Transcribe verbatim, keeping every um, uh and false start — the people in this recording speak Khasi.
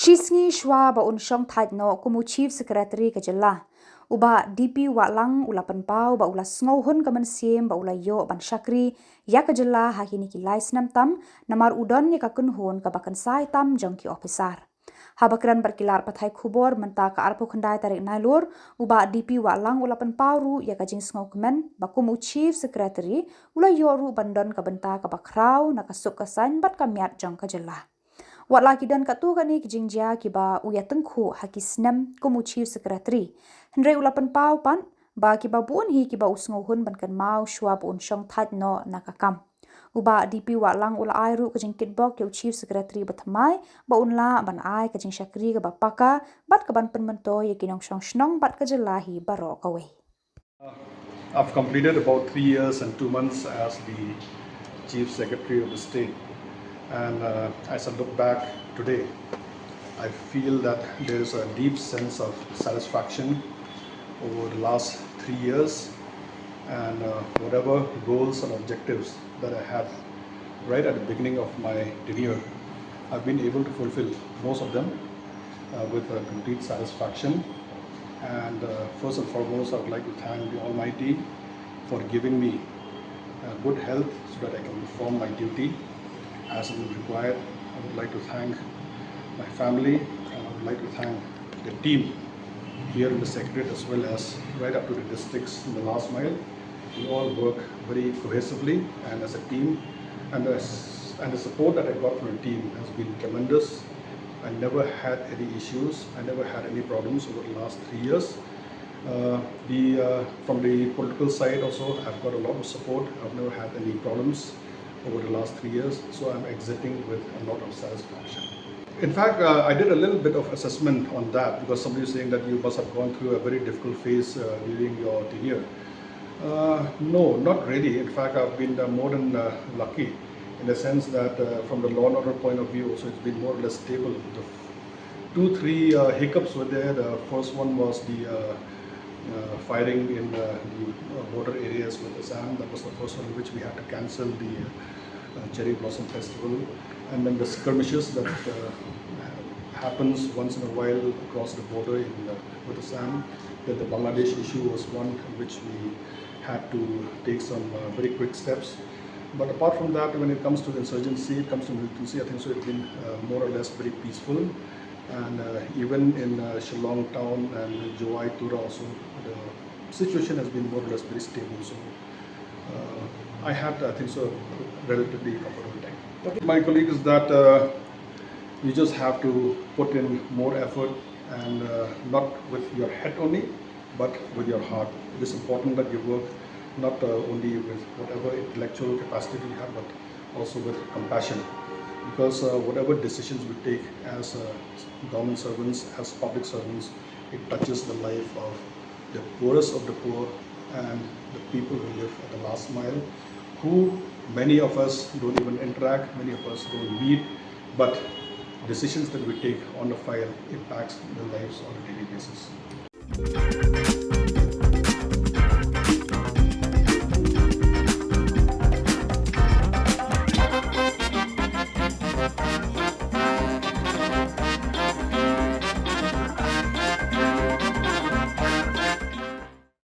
Shi sngi shwa ba un shong thait noh kum u Chief Secretary ka jylla, u Bah D P Wahlang u la pynpaw ba u la sngewhun ka mynsiem ba u la ïoh ban shakri ïa ka jylla ha kine ki lai snem tam, namar u don ïa ka kynhun kaba kynsai tam jong ki ophisar. Haba kren bad ki lad pathai khubor mynta ka arphew khyndai tarik Nailur, u Bah D P Wahlang u la pynpaw ruh ïa ka jingsngewkmen ba kum u Chief Secretary u la ïoh ruh ban don ka bynta kaba khraw na ka suk ka saiñ bad ka miat jong ka jylla. Wat la ki don katto katne ki jingjia kiba u ïatyngkhuh ha ki snem kum u Chief Secretary, hynrei u la pynpaw pat ba kiba bun hi kiba u sngewhun ban kynmaw shwa ba un shong thait noh na ka kam. U Bah D P Wahlang u la ai ruh ka jingkitbok ïa u Chief Secretary bathymmai ba un lah ban ai ka jingshakri kaba paka bad kaban pynmyntoi ïa ki nongshong shnong bad ka jylla hi baroh kawei. I've completed about three years and two months as the Chief Secretary of the state, and uh, as I look back today, I feel that there is a deep sense of satisfaction over the last three years, and uh, whatever goals and objectives that I had right at the beginning of my tenure, I've been able to fulfill most of them uh, with uh, complete satisfaction. And uh, first and foremost, I would like to thank the Almighty for giving me uh, good health so that I can perform my duty as it is required. I would like to thank my family, and I would like to thank the team here in the Secretariat as well as right up to the districts in the last mile. We all work very cohesively and as a team, and the, and the support that I got from the team has been tremendous. I never had any issues, I never had any problems over the last three years. Uh, the, uh, from the political side also, I've got a lot of support. I've never had any problems over the last three years, so I'm exiting with a lot of satisfaction. In fact, uh, I did a little bit of assessment on that because somebody is saying that you must have gone through a very difficult phase uh, during your tenure. Uh, no, not really. In fact, I've been uh, more than uh, lucky in the sense that uh, from the law and order point of view also, it's been more or less stable. The two, three uh, hiccups were there. The first one was the uh, uh, firing in uh, the uh, border areas with Assam. That was the first one in which we had to cancel the uh, Cherry Blossom Festival. And then the skirmishes that uh, happens once in a while across the border in uh, with Assam. Then the Bangladesh issue was one in which we had to take some uh, very quick steps. But apart from that, when it comes to insurgency, it comes to militancy, I think so it's been uh, more or less very peaceful. And uh, even in uh, Shillong town and Jowai Tura also, the situation has been more or less very stable. So uh, I had, I think so, relatively comfortable time. My colleague is that uh, you just have to put in more effort and uh, not with your head only, but with your heart. It is important that you work not uh, only with whatever intellectual capacity you have, but also with compassion. Because uh, whatever decisions we take as uh, government servants, as public servants, it touches the life of the poorest of the poor and the people who live at the last mile, who many of us don't even interact, many of us don't meet, but decisions that we take on the file impacts the lives on a daily basis.